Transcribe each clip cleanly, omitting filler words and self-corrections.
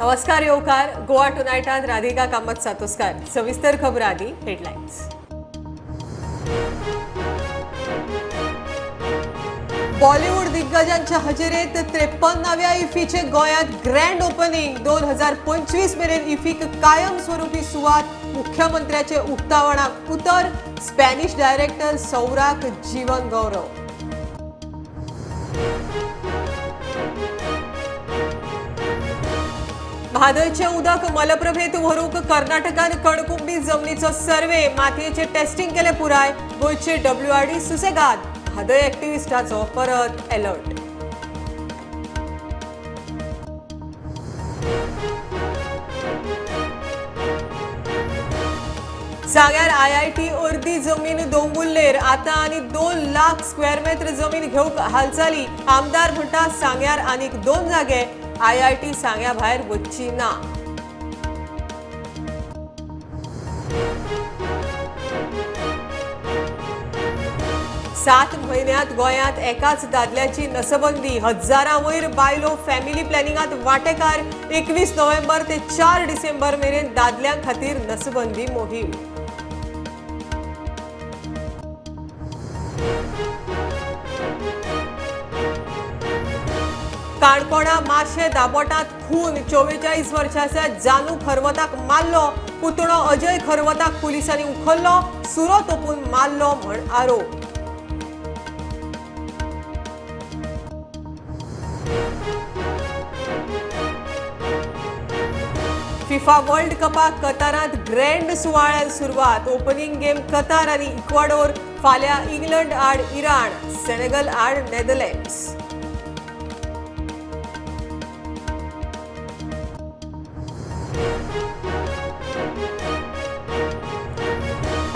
नमस्कार येवकार गोवा टुनायटात राधिका कामत सातोस्कार. सविस्तर खबर आधी हेडलाइन्स. बॉलिवूड दिग्गजांच्या हजेरेत 53व्या इफीचे गोंयांत ग्रँड ओपनिंग. 2025 मेरेन इफीक कायमस्वरूपी सुवात. मुख्यमंत्र्याचे उक्तावणाक उतर. स्पॅनिश डायरेक्टर सौराक जीवन गौरव. म्हादयचें उदक मलप्रभेत व्हरूंक कर्नाटकान कणकुंबी जमनीचो सर्वे. मातयेचें टेस्टिंग केलें पुराय. गोंयचे डब्ल्यूआरडी सुसेगाद. म्हादय एक्टिविस्टाचो परत अलर्ट. सांग्यार आयआयटी अर्दी जमीन दोंगुल्लेर. आतां आनी 2 लाख स्क्वेअर मेत्र जमीन घेवंक हालचाली. आमदार म्हणटा सांग्यार आनीक 2 जागे आयआयटी सांग्या भायर वच्ची ना. सात म्हयन्यांत गोंयांत एकाच दादल्याची नसबंदी. हजारां वयर बायलो फॅमिली प्लॅनिंगांत वांटेकार. 21 नोव्हेंबर ते 4 डिसेंबर मेरेन दादल्यां खातीर नसबंदी मोहीम. काणकोणा माशे दाबोटांत खून. 44 वर्सांच्या जानू खरवताक मारलो. पुतणो अजय खरवताक पुलिसांनी उखल्लो. सुरो तोपून मारलो म्हण आरोप. फिफा वर्ल्ड कपाक कतारांत ग्रँड सुवाळ्यान सुरवात. ओपनिंग गेम कतार आनी इक्वाडोर. फाल्यां इंग्लंड आड इराण, सेनेगल आड नेदरलँड्स.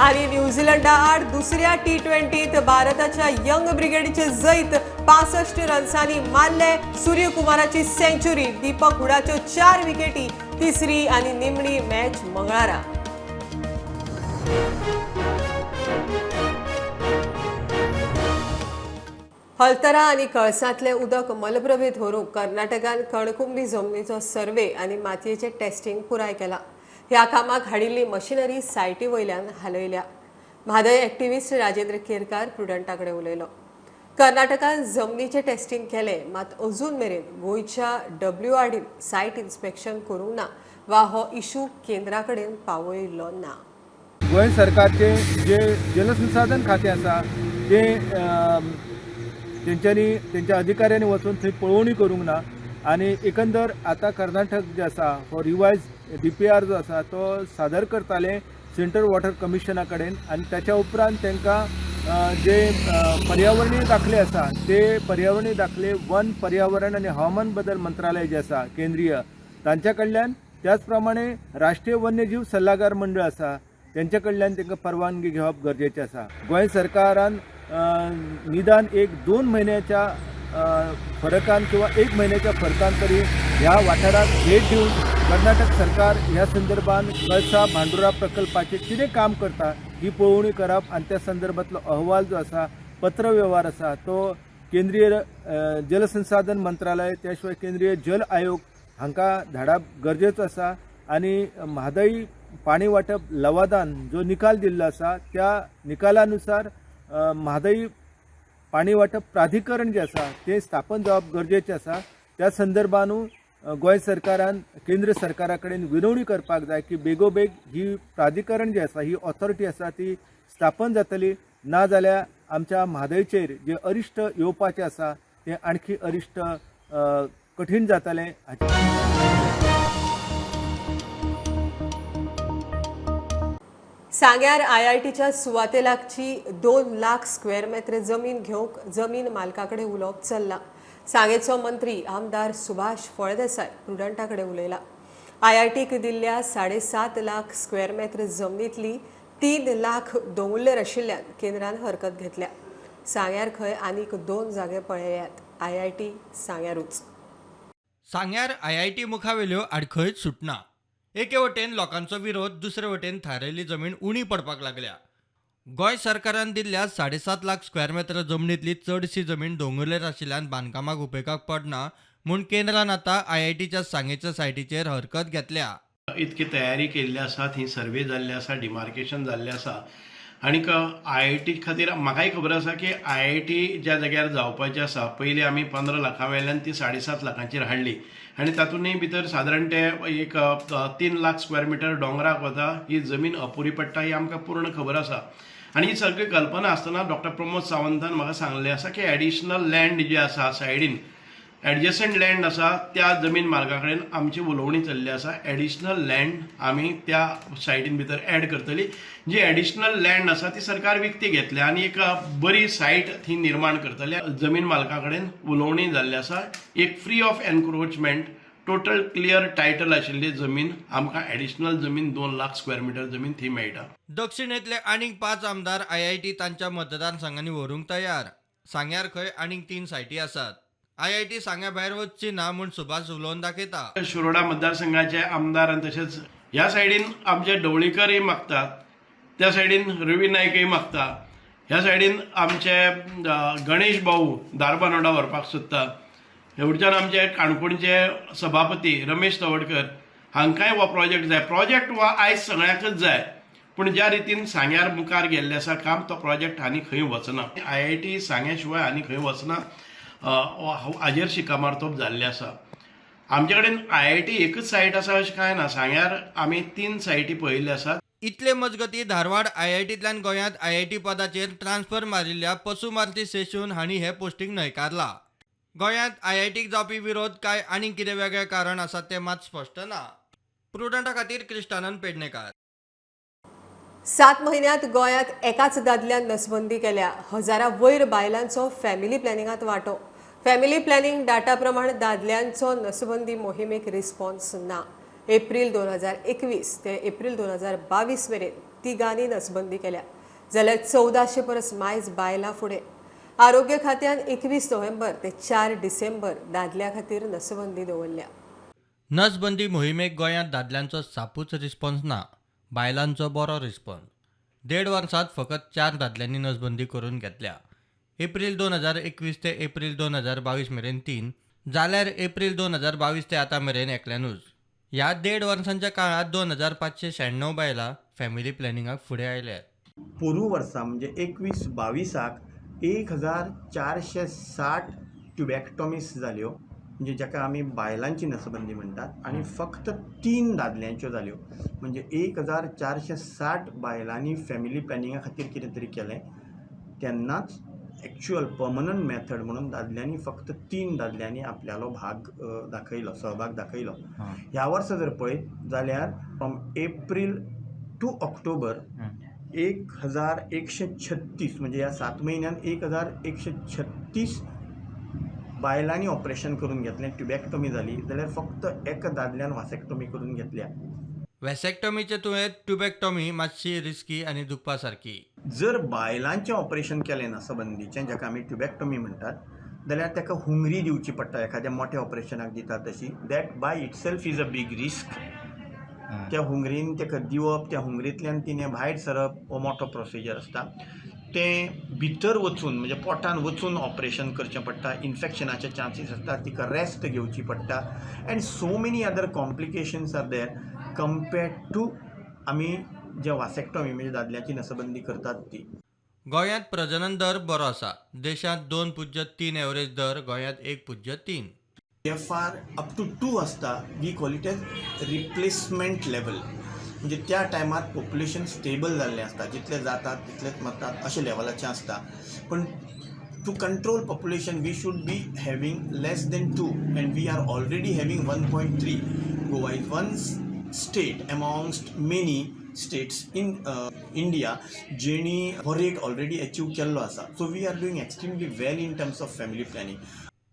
आणि न्यूझीलंडा आड दुसऱ्या T20त भारताच्या यंग ब्रिगेडचे जैत. 65 रन्सांनी मारले. सूर्यकुमाराची सेंचुरी. दीपक हुडाच्यो 4 विकेटी. तिसरी आणि निमणी मॅच मंगळारा. हलतरा आनी कळसांतलें उदक मलप्रभेत व्हरूंक कर्नाटकान कणकुंबी जमनीचो सर्वे आनी मातयेचें टेस्टिंग पुराय केलां. ह्या कामाक हाडिल्ली मशिनरी सायटी वयल्यान हालयल्या. म्हादय एक्टिविस्ट राजेंद्र केरकार प्रुडंटा कडेन उलयलो. कर्नाटकान जमनीचें टेस्टिंग केलें, मात अजून मेरेन गोंयच्या डब्ल्यूआरडीन सायट इन्स्पेक्शन करूंक ना वा हो इशू केंद्रा कडेन पावयलो ना. गोंय सरकारचे जे जलसंसाधन खातें आसा ते तेंच्यांनी तेंच्या अधिकाऱ्यांनी वचून थंय पळोवणी करूंक ना आनी एकंदर आतां कर्नाटक जे आसा हो रिवायज DPR जो आसा तो सादर करताले सेंट्रल वॉटर कमिशना कडेन आनी ताच्या उपरांत तांकां जे पर्यावरणीय दाखले आसा ते पर्यावरणीय दाखले वन पर्यावरण आनी हवामान बदल मंत्रालय जे आसा केंद्रीय तांच्या कडल्यान, त्याच प्रमाणे राष्ट्रीय वन्यजीव सल्लागार मंडळ आसा तेंच्या कडल्यान तांकां परवानगी घेवप गरजेचें आसा. गोंय सरकारान निदान 1-2 म्हयन्याच्या फरकान किंवा 1 म्हयन्याच्या फरकान तरी ह्या वाठाराक भेट दिवन कर्नाटक सरकार ह्या संदर्भात कळसा भांडुरा प्रकल्पाचेर कितें काम करता ही पळोवणी करप आनी त्या संदर्भातलो अहवाल जो आसा, पत्रवेव्हार आसा तो केंद्रीय जलसंसाधन मंत्रालय त्या शिवाय केंद्रीय जल आयोग हांकां धाडप गरजेचो आसा. आनी म्हादय पाणी वांटप लवादान जो निकाल दिल्लो आसा त्या निकालानुसार म्हादय पाणी वांटप प्राधिकरण जें आसा तें स्थापन जावप गरजेचें आसा. त्या संदर्भानू गोंय सरकारान केंद्र सरकारा कडेन विनवणी करपाक जाय की बेगोबेग ही प्राधिकरण जे आसा, ही ऑथॉरिटी आसा ती स्थापन जातली, ना जाल्यार आमच्या म्हादयचेर जे अरिश्ट येवपाचें आसा तें आणखी अरिश्ट कठीण जातलें. सांग्यार आयआयटीच्या सुवाते लागची 2 लाख स्क्वेअर मेत्र जमीन घेवंक जमीन मालका कडेन उलोवप चल्लां. सांगेचो मंत्री आमदार सुभाष फळदेसाय प्रुडंटा कडेन उलयला. आयआयटीक दिल्ल्या 7.5 लाख स्क्वेअर मेत्र जमनींतली 3 लाख दोंगुल्लेर आशिल्ल्यान केंद्रान हरकत घेतल्या. सांग्यार खंय आनीक 2 जागे पळयल्यात. आयआयटी सांग्यारूच. सांग्यार आयआयटी मुखावेल्यो आडखळीत सुटना. एके वटेन लोकांचो विरोध, दुसरे वटेन थारायल्ली जमीन उणी पडपाक लागल्या. गोंय सरकारान दिल्ल्या 7.5 लाख स्क्वेअर मेत्र जमनींतली चडशी जमीन दोंगुल्लेर आशिल्ल्यान बांदकामाक उपेगाक पडना म्हूण केंद्रान आतां आयआयटीच्या सांगेच्या सायटीचेर हरकत घेतल्या. इतकी तयारी केल्ली आसा, थंय सर्वे जाल्ले आसा, डिमार्केशन जाल्लें आसा आनीक आयआयटी खातीर म्हाकाय खबर आसा की आयआयटी ज्या जाग्यार जावपाची आसा पयलीं आमी 15 लाखां वेल्यान ती 7.5 लाखांचेर हाडली आनी तातूंतय भितर सादारण ते एक 3 लाख स्क्वेअर मिटर दोंगराक वता, ही जमीन अपुरी पडटा ही आमकां पूर्ण खबर आसा. आनी ही सगळी कल्पना आसतना डॉक्टर प्रमोद सावंतान म्हाका सांगलें आसा की एडिशनल लँड जी आसा सायडीन एडजसंट लँड आसा त्या जमीन मार्गा कडेन आमची उलोवणी चल्ली आसा. एडिशनल लँड आमी त्या सायटीन भितर एड करतली. जी एडिशनल लँड आसा ती सरकार विकती घेतली आनी एक बरी सायट थंय निर्माण करतले. जमीन मालका कडेन उलोवणी जाल्ली आसा. एक free of encroachment total clear title आशिल्ली जमीन आमकां एडिशनल जमीन 2 लाख स्क्वेअर मिटर जमीन थंय मेळटा. दक्षिणेंतले आनीक 5 आमदार आयआयटी तांच्या मतदारसंघांनी व्हरूंक तयार. सांग्यार खंय आनीक 3 सायटी आसात. आयआयटी सांग्या भायर वचची ना म्हूण सुभाष उलोवन दाखयता. शिरोडा मतदारसंघाचे आमदार आनी तशेंच ह्या सायडीन आमचे ढवळीकरय मागतात, त्या सायडीन रवी नायकय मागता, ह्या सायडीन आमचे गणेश भाऊ धारबानोडा व्हरपाक सोदता, हेवटेच्यान आमचे काणकोणचे सभापती रमेश तवडकर हांकांय हो प्रोजेक्ट जाय. प्रोजेक्ट हो आयज सगळ्यांकच जाय, पूण ज्या रितीन सांग्यार मुखार गेल्लें आसा काम तो प्रोजेक्ट आनी खंय वचना. आयआयटी सांग्या शिवाय आनी खंय वचना हाजेर शिक्कामार्तोब जाल्लें आसा. आमचे कडेन आयआयटी एकच सायट आसा अशें कांय ना, सांग्यार आमी 3 सायटी पळयल्ल्यो आसात. इतले मजगती धारवाड आयआयटींतल्यान गोंयांत आयआयटी पदाचेर ट्रान्सफर मारिल्ल्या पसुमार्ती सेशून हांणी हें पोस्टिंग न्हयकारला. गोंयांत आयआयटीक जावपी विरोध काय आनीक कितें वेगळें कारण आसा तें मात स्पश्ट ना. प्रुडंटा खातीर क्रिस्टानंद पेडणेकार. 7 म्हयन्यांत गोंयांत एकाच दादल्यान नसबंदी केल्या. हजारा वयर बायलांचो फॅमिली प्लॅनिंगांत वांटो. फॅमिली प्लॅनिंग डाटा प्रमाण दादल्यांचो नसबंदी मोहिमेक रिस्पॉन्स ना. एप्रील 2021 ते एप्रील 2022 मेरेन तिगांनी नसबंदी केल्या, जाल्यार 1400 परस मायज बायलां फुडें. आरोग्य खात्यान 21 नोव्हेंबर ते 4 डिसेंबर दादल्या खातीर नसबंदी दवरल्या. नसबंदी मोहिमेक गोंयांत दादल्यांचो सापूच रिस्पॉन्स ना, बायलांचो बरो रिस्पॉन्स. 1.5 वर्सांत फकत 4 दादल्यांनी नसबंदी करून घेतल्या. एप्रील 2021 ते एप्रील 2022 मेरेन 3, जाल्यार एप्रील 2022 ते आतां मेरेन एकल्यानूच. ह्या 1.5 वर्सांच्या काळांत 2596 बायलां फॅमिली प्लॅनिंगाक फुडें आयल्यात. पोरू वर्सा म्हणजे 21-22 1460 ट्युबॅक्टॉमीस जाल्यो, म्हणजे जाका आमी बायलांची नसबंदी म्हणटात, आनी फक्त 3 दादल्यांच्यो जाल्यो. म्हणजे 1460 बायलांनी फॅमिली प्लॅनिंगा खातीर कितें तरी केलें तेन्नाच एक्चुअल पर्मनंट मेथड म्हणून दादल्यांनी फक्त 3 दादल्यांनी आपल्यालो भाग दाखयलो, सहभाग दाखयलो. ह्या वर्सा जर पळयत जाल्यार फ्रॉम एप्रील टू ऑक्टोबर 1136 म्हणजे ह्या 7 म्हयन्यान 1136 बायलांनी ऑपरेशन करून घेतलें, ट्युबॅक्टॉमी जाली, जाल्यार फक्त एका दादल्यान वासेक्टॉमी करून घेतल्या. वॅसेक्टॉमीचे तुळेंत ट्युबॅक्टॉमी मातशी रिस्की आनी दुखपा सारकी. जर बायलांचें ऑपरेशन केलें नसबंदीचें, जाका आमी ट्युबॅक्टॉमी म्हणटात, जाल्यार ताका हुंगरी दिवची पडटा, एखाद्या मोठ्या ऑपरेशनाक दितात तशी. That by itself is a big risk. त्या हुंगरीन ताका दिवप, त्या हुंगरींतल्यान तिणें भायर सरप हो मोठो प्रोसिजर आसता. तें भितर वचून म्हणजे पोटान वचून ऑपरेशन करचें पडटा, इन्फेक्शनाचे चान्सीस आसता, तिका रेस्ट घेवची पडटा, and so many other complications are there compared to आमी जे वासेक्टॉमी म्हणजे दादल्याची नसबंदी करतात ती. गोंयांत प्रजनन दर बरो आसा. देशांत 2.3 एवरेज दर, गोंयांत 1.3. एफ आर अप टू 2 आसता, we call it as replacement level. म्हणजे त्या टायमार पॉप्युलेशन स्टेबल जाल्लें आसता, जितले जातात तितलेच मरतात अशें लेवलाचें आसता. पण to control population we should be having less than 2 and we are already having 1.3. Goa is one state amongst many states in India जेणी हो रेट ऑलरेडी अचीव केल्लो आसा. So we are doing extremely well in terms of family planning.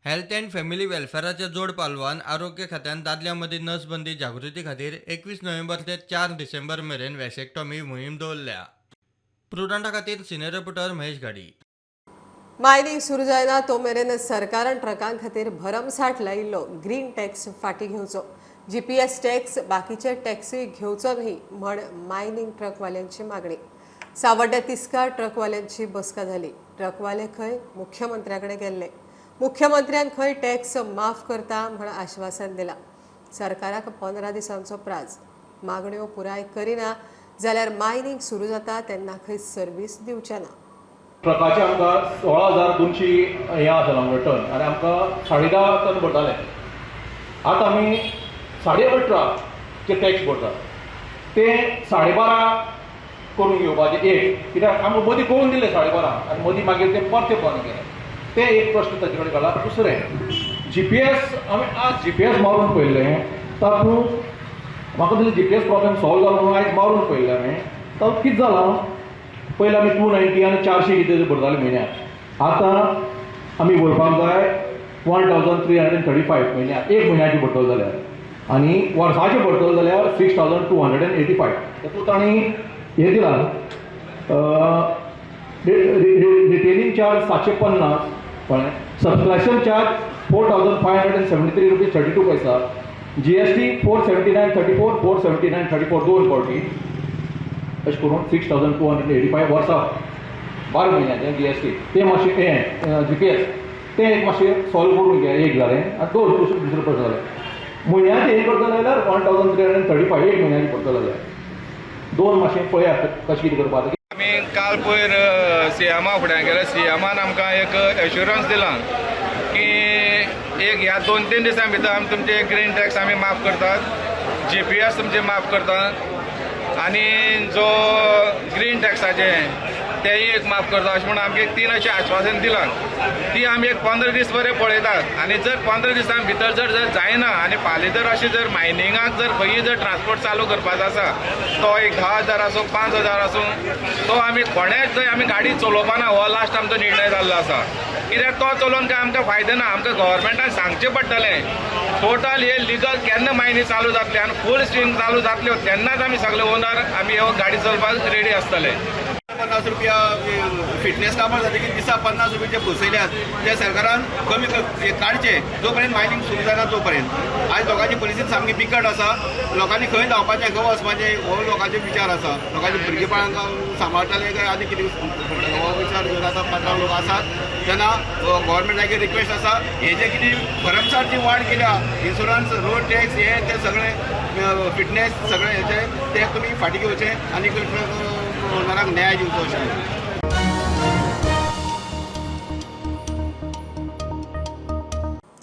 Health and family वेलफेअराच्या जोड पालवान आरोग्य खात्यान दादल्यां मदीं नसबंदी जागृती खातीर 21 नोव्हेंबर ते 4 डिसेंबर मेरेन वॅसेक्टॉमी मोहीम दवरल्या. प्रुडंटा खातीर senior reporter Mahesh Ghadi. Mining सुरू जायना तो मेरेन सरकारान ट्रकां खातीर भरमसाठ लायिल्लो ग्रीन टॅक्स फाटीं घेवचो. जीपीएस टॅक्स बाकीचे टॅक्सूय घेवचो न्ही म्हण मायनिंग ट्रकवाल्यांची मागणी. सावड्ड्या तिस्कार ट्रकवाल्यांची बसका जाली. ट्रकवाले खंय मुख्यमंत्र्या कडेन गेल्ले. मुख्यमंत्र्यान खंय टॅक्स माफ करता म्हण आश्वासन दिलां. सरकाराक 15 दिसांचो प्राज. मागण्यो पुराय करिना जाल्यार मायनिंग सुरू जाता तेन्ना खंय सर्वीस दिवचे ना. ट्रकाचे आमकां 16,200 हें आसा आमकां टन आनी आमकां 10.5 टन भरताले. आतां आमी 18.5 टॅक्स भरतात, ते 12.5 करून घेवपाचें एक, कित्याक आमकां मदीं करून दिलें 12.5 आनी मदीं मागीर ते परते बंद केलें. ते एक प्रश्न ताचे कडेन घाला. दुसरें GPS आमी आज GPS मारून पळयल्लें, तातूंत म्हाका दिसलें GPS problem solve जालो म्हणून आयज मारून पळयल्लें हांवें. तातूंत कितें जालां, पयलीं आमी 290 आनी 400 कितें भरताले म्हयन्याक, आतां आमी भरपाक जाय 1335 म्हयन्याक, एक म्हयन्याचे भरतलो जाल्यार, आनी वर्साचे भरतलो जाल्यार 6285. तातूंत तांणी हें दिलां रिटेनिंग चार्ज 750 कळ्ळें, सबस्क्रिप्शन चार्ज 4573 रुपीज 32 पैसा, GST 479.34 479.34 दोन फावटी, अशें करून 6285 वर्सा 12 म्हयन्याचें GST. तें मातशें हें GPS तें एक मातशें सॉल्व करून घे, एक जालें. आनी दोन दुसरें प्रश्न जालें म्हयन्याचें हें करतलें जाल्यार 1335 एक म्हयन्याचें करतलें जाल्यार दोन मातशें पळयात कशें कितें करपाचें. आमी काल पयर सीएमा फुड्यान गेले, सीएमान आमकां एक एश्युरन्स दिलां की एक ह्या 2-3 दिसां भितर आमी तुमचे ग्रीन टॅक्स आमी माफ करतात, GPS तुमचे माफ करतात आनी जो ग्रीन टॅक्साचे तेय एक माफ करता अशें म्हणून आमकां 3 अशें आश्वासन दिलां. ती आमी एक 15 दीस बरें पळयतात आनी जर 15 दिसां भितर जर जर जायना आनी फाल्यां जर अशें जर मायनिंगाक जर खंयी जर ट्रान्सपोर्ट चालू करपाचो आसा तो एक 10,000 आसूं 5,000 आसूं तो आमी कोणेच जंय आमी गाडी चलोवपाना हो लास्ट आमचो निर्णय जाल्लो आसा. कित्याक तो चलोवन काय आमकां फायदो ना, आमकां गव्हर्मेंटान सांगचें पडटलें टोटल हे लिगल केन्ना मायनी चालू जातले आनी फूल स्ट्रीम चालू जातल्यो तेन्नाच आमी सगळे ओनर आमी ह्यो गाडी चलपाक रेडी आसतले. 50 रुपया फिटनेस काबार जातकीर दिसा 50 रुपया जे बसयल्यात ते सरकारान कमी काडचे जोपर्यंत मायनिंग सुरू जायना तोपर्यंत. आयज लोकांची परिस्थिती सामकी बिकट आसा, लोकांनी खंय धांवपाचें खंय वचपाचें हो लोकांचो विचार आसा. लोकांच्या भुरगेपणांक सांबाळटले काय आनी कितें हो विचार घेवन आतां 15 लोक आसात. तेन्ना गव्हर्मेंटाक रिक्वेस्ट आसा हे जे कितें भरमसाठ जी वाड केल्या इन्शुरन्स रोड टॅक्स हे ते सगळे फिटनेस सगळे हेचे ते तुमी फाटीं घेवचे आनी ओनराक न्याय दिवचो अशें.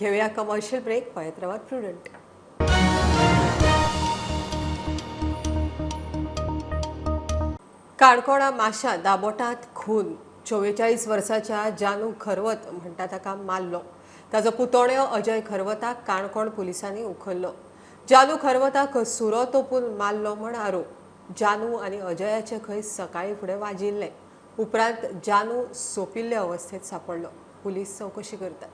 घेऊया कमर्शियल ब्रेक. पळयत रावात प्रुडंट. काणकोणा माशा दाबोटांत खून. 44 वर्साच्या जानू खरवत म्हणटा ताका मारलो. ताजो पुतोण्यो अजय खरवताक काणकोण पुलिसांनी उखल्लो. जानू खरवताक सुरो तोपून मारलो म्हण आरोप. जानू आनी अजयाचे खंय सकाळी फुडें वाजिल्लें. उपरांत जानू सोंपिल्ले अवस्थेत सापडलो. पुलीस चवकशी करतात.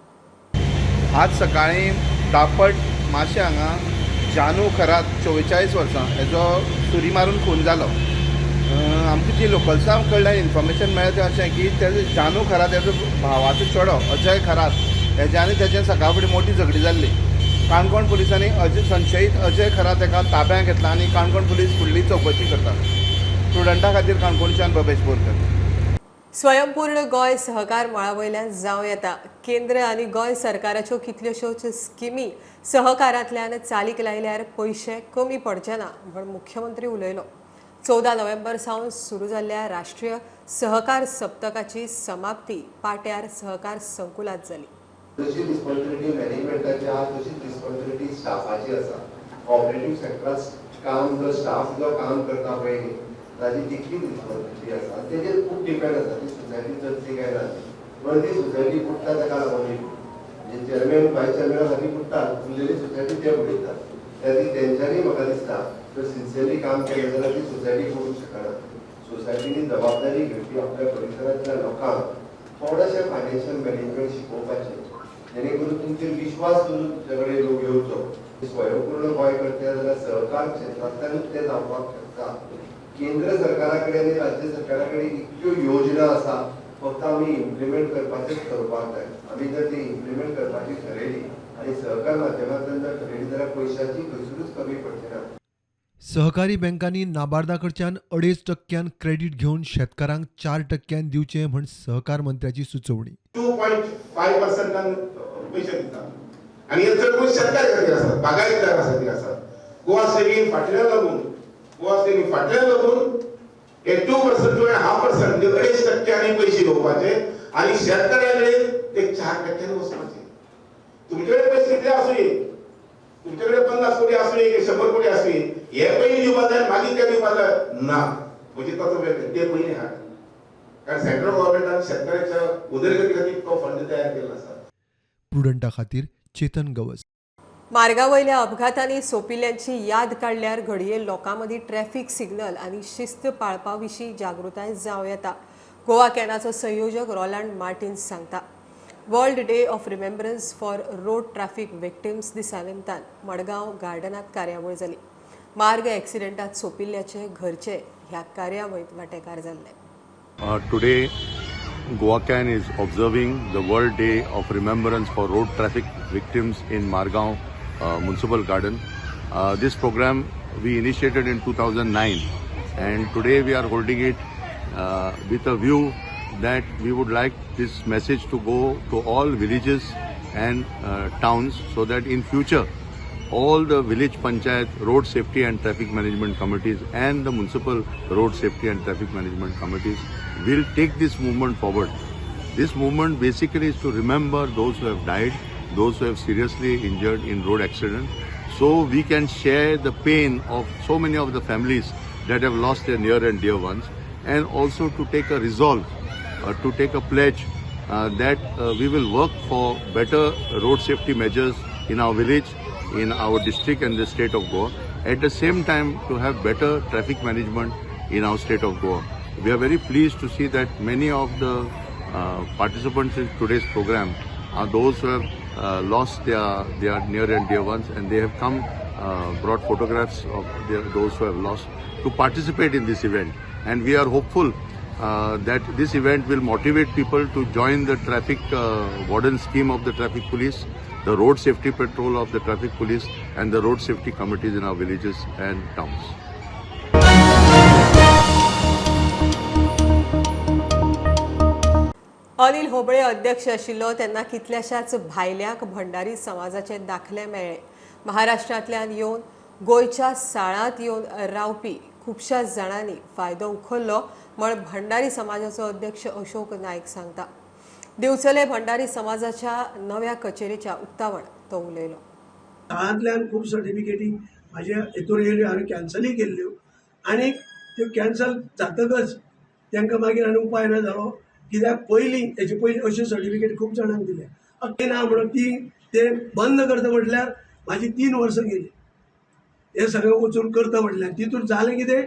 आज सकाळी दापट माशे हांगा जानू खरात 44 वर्सां हेजो सुरी मारून खून जालो. आमकां जी लोकल्सां कडल्यान इन्फॉर्मेशन मेळ्ळें तें अशें की तेजो जानू खरात हेजो भावाचो चेडो अजय खरात हेज्या आनी तेजें सकाळ फुडें मोटी झगडी जाल्ली. काणकोण पुलिसांनी संशयीत अजय खरात हेका ताब्यांत घेतला आनी काणकोण पुलीस फुडली चवकशी करतात. स्टुडंटा खातीर काणकोणच्यान बबेश बोरकर. स्वयंपूर्ण गोंय सहकार मळा वयल्यान जावं येता. केंद्र आनी गोंय सरकाराच्यो कितल्योश्योच स्किमी सहकारांतल्यान चालीक लायल्यार पयशे कमी पडचे ना म्हण मुख्यमंत्री उलयलो. 14 नोव्हेंबर सावन सुरू जाल्ल्या राष्ट्रीय सहकार सप्तकाची समाप्ती पाट्यार सहकार संकुलात जाली. जशी रिस्पॉन्सिबिलिटी मॅनेजमेंटाची आहा तशीच रिस्पॉन्सिबिलिटी स्टाफाची आसा. ऑपरेटीव सेक्टरांत काम जो स्टाफ जो काम करता पळय न्ही ताजी तितलीच रिस्पॉन्सिबिलिटी आसा आनी तेजेर खूब डिपेंड आसा ती सोसायटी चलतली काय ना. अर्दी सोसायटी बुडटा ताका लागून म्हणजे चेअरमॅन वायस चेअरमॅना खातीर बुडटात, उरलेली सोसायटी ते बुडयतात. त्या खातीर तेंच्यांनी म्हाका दिसता जर सिन्सियरली काम केलें जाल्यार ती सोसायटी बुडूंक शकना. सोसायटीनी जबाबदारी घेवची आपल्या परिसरांतल्या लोकांक थोडेशें फायनान्शियल मॅनेजमेंट शिकोवपाचें जेणे करून तुमचेर विश्वास दवरून तुमचे कडेन लोक येवचो. स्वयंपूर्ण गोंय करतले जाल्यार सहकार क्षेत्रांतल्यानूच तें जावपाक शकता. केंद्र सरकारा कडेन आनी राज्य सरकारा कडेन इतक्यो योजना आसा, फक्त आमी इम्प्लिमेंट करपाचेच ठरोवपाक जाय. आमी जर ती इम्प्लिमेंट करपाची ठरयली आनी सहकार माध्यमांतल्यान जर ठरयली जाल्यार पयशांची खंयसरूच कमी पडची ना. सहकारी बँकांनी नाबार्डा कडच्यान 2.5 टक्क्यान क्रेडीट घेवन शेतकारांक 4 टक्क्यान दिवचें म्हण सहकार मंत्र्याची सुचोवणी. 2.5 पर्संटान पयशे दिता आनी हे चड करून शेतकारी खातीर आसात, बागायतदारा खातीर आसात. गोवा स्टेटीन फाटल्यान लागून, गोवा स्टेटीन फाटल्यान लागून हे 2%, 2.5%, म्हणजे 2.5 टक्क्यांनी पयशे घेवपाचे आनी शेतकऱ्या कडेन ते 4 टक्क्यांनी वचपाचे. तुमचे कडेन पयशे कितले आसूं, तुमचे कडेन 50 कोटी आसूं की 100 कोटी आसूं, हे पयलीं दिवपा जाय, मागीर ते दिवपा जाय ना. म्हणजे ताचो वेळ ते पयलीं हाड, कारण सेंट्रल गव्हर्मेंटान शेतकऱ्याच्या उदरगती खातीर तो फंड तयार केल्लो आसा. प्रुडंटा खातीर चेतन गवस. मार्गावयल्या अपघातांनी सोंपिल्ल्यांची याद काडल्यार घडये लोकां मदीं ट्रॅफिक सिग्नल आनी शिस्त पाळपा विशीं जागृताय जावं येता, गोवा कॅनाचो संयोजक रोलांड मार्टिन्स सांगता. World Day of Remembrance for Road Traffic Victims दिसा निमतान मडगांव गार्डनात कार्यावळ जाली. मार्ग एक्सिडेंटात सोंपिल्ल्याचे घरचे ह्या कार्यावळीत वांटेकार जाल्ले. Today, GoaCan is observing the World Day of Remembrance for Road Traffic Victims in Margao Municipal Garden. This program we initiated in 2009, and today we are holding it with a view that we would like this message to go to all villages and towns, so that in future all the village panchayat road safety and traffic management committees and the municipal road safety and traffic management committees will take this movement forward. This movement basically is to remember those who have died, those who have seriously injured in road accident, so we can share the pain of so many of the families that have lost their near and dear ones, and also to take a resolve, to take a pledge that we will work for better road safety measures in our village, in our district and the state of Goa. At the same time, to have better traffic management in our state of Goa. We are very pleased to see that many of the participants in today's program are those who have lost their near and dear ones, and they have come, brought photographs of those who have lost to participate in this event. And we are hopeful that this event will motivate people to join the traffic warden scheme of the traffic police, the road safety patrol of the traffic police, and the road safety committees in our villages and towns. Anil Hoble अध्यक्ष आशिल्लो तेन्ना कितल्याशाच भायल्यांक भंडारी समाजाचे दाखले मेळ्ळे. महाराष्ट्रांतल्यान येवन गोंयच्या साळांत येवन रावपी खुबश्या जाणांनी फायदो उखल्लो म्हण भंडारी समाजाचो अध्यक्ष अशोक नायक सांगता. दिवचले भंडारी समाजाच्या नव्या कचेरीच्या उक्तावण तो उलयलो. शाळांतल्यान खूब सर्टिफिकेटी म्हाज्या हेतूर येयल्यो, हांवें कॅन्सलूय केल्ल्यो आनी त्यो कॅन्सल जातकच तांकां मागीर आनी उपाय ना जालो, कित्याक पयलीं हेजे पयलीं अश्यो सर्टिफिकेट खूब जाणांक दिल्या. ती ना म्हणून ती ते बंद करता म्हटल्यार म्हाजी 3 वर्सां गेली. हे सगळें वचून करता म्हटल्यार तितून जालें कितें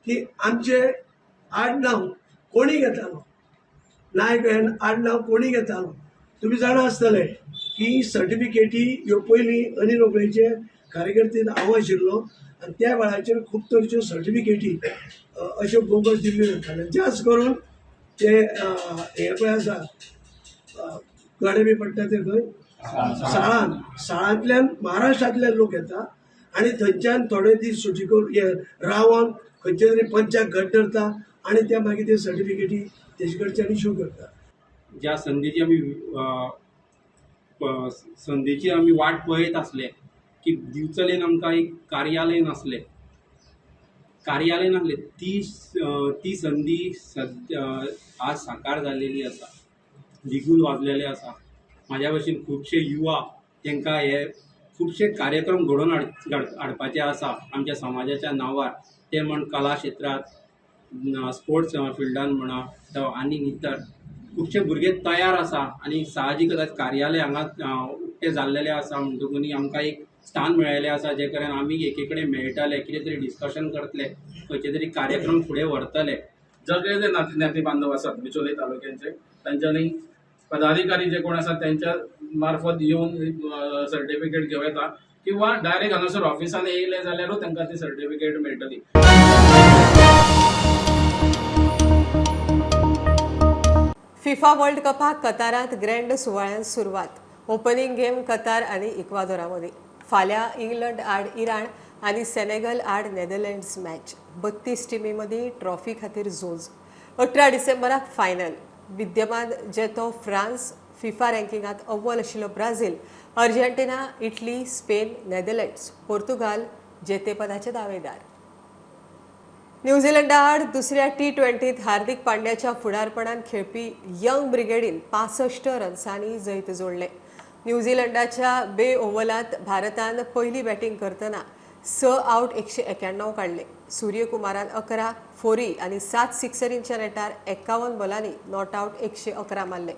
की आमचें आडनांव कोणी घेतालो, नायक हें आडनांव कोणी घेतालो. तुमी जाणा आसतले की सर्टिफिकेटी ह्यो पयलीं अनिल होबळेचे कार्यकर्तेन हांव आशिल्लो आनी त्या वेळाचेर खूब तरेच्यो सर्टिफिकेटी अश्यो बोगस दिल्ल्यो वताल्यो. जास्त करून ते हे पळय आसा, गडे बी पडटा ते खंय साळान, साळांतल्यान महाराष्ट्रांतल्यान लोक येता आनी थंयच्यान थोडे दीस सुटी करून हे रावन खंयचे तरी पंचाक घट धरता आनी ते मागीर ते सर्टिफिकेटी तेजे कडच्यान इशू करता. ज्या संदीची आमी संदीची आमी वाट पळयत आसले की दिवचलेन आमकां एक कार्यालय नासलें, कार्यालय नासलें, ती ती संदी सद्या आज साकार जाल्लेली आसा. बिगूल वाजलेलें आसा. म्हाज्या भशेन खुबशे युवा तांकां हे खुबशे कार्यक्रम घडोवन हाडपाचे आसा आमच्या समाजाच्या नांवार, ते म्हण कला क्षेत्रांत, स्पोर्ट्स फिल्डान म्हणा जावं आनी इतर खुबशे भुरगे तयार आसा. आनी साहजीकच आयज कार्यालय हांगा उक्तें जाल्लेलें आसा म्हणटकूच आमकां एक स्थान मेळिल्लें आसा, जे कडेन आमी एके कडेन मेळटले, कितें तरी डिस्कशन करतले, खंयचे तरी कार्यक्रम फुडें व्हरतले. सगळे जे नाते ज्ञाती बांधव आसात बिचोले तालुक्यांचे, तांच्यांनी पदाधिकारी जे कोण आसात त्यांच्या मार्फत येवन सर्टिफिकेट घेवं येता किंवा डायरेक्ट हांगासर ऑफिसान येयले जाल्यारूय तांकां ती सर्टिफिकेट मेळटली. फिफा वर्ल्ड कपाक कतारांत ग्रँड सुवाळ्यान सुरवात. ओपनिंग गेम कतार आनी इक्वादोरा मदीं. फाल्यां इंग्लंड आड इराण. आनी सेनेगल आड नेदरलँड्स मॅच. 32 टिमी मदीं ट्रॉफी खातीर झूज. 18 डिसेंबराक फायनल. विद्यमान जेतो फ्रांस, फिफा रँकिंगांत अव्वल आशिल्लो Brazil, Argentina, Italy, Spain, Netherlands, Portugal जेतेपदाचे दावेदार. न्यूझीलंडा आड दुसऱ्या T20त हार्दिक पांड्याच्या फुडारपणान खेळपी यंग ब्रिगेडीन 65 रन्सांनी जैत जोडलें. न्यूझीलंडाच्या बे ओव्हलांत भारतान पयली बॅटींग करतना 6 आवट 191 काडले. सूर्यकुमारान 11 फोरी आनी 7 सिक्सरींच्या नेटार 51 बॉलांनी not out 111 मारले.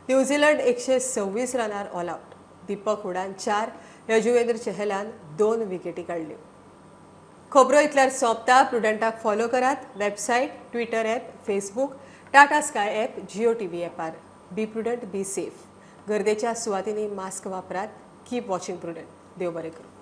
न्यूझीलंड 126 रनार ऑल आवट. दीपक हुडान 4, यजुवेंद्र चहलान 2 विकेटी काडल्यो. खबरो इतल्यार सोंपता. प्रुडंटाक फॉलो करात website, Twitter app, Facebook, Tata Sky app, Jio TV ॲपार. Be prudent, be safe. गर्देच्या सुवातींनी मास्क वापरात. Keep watching Prudent. देव बरें करूं.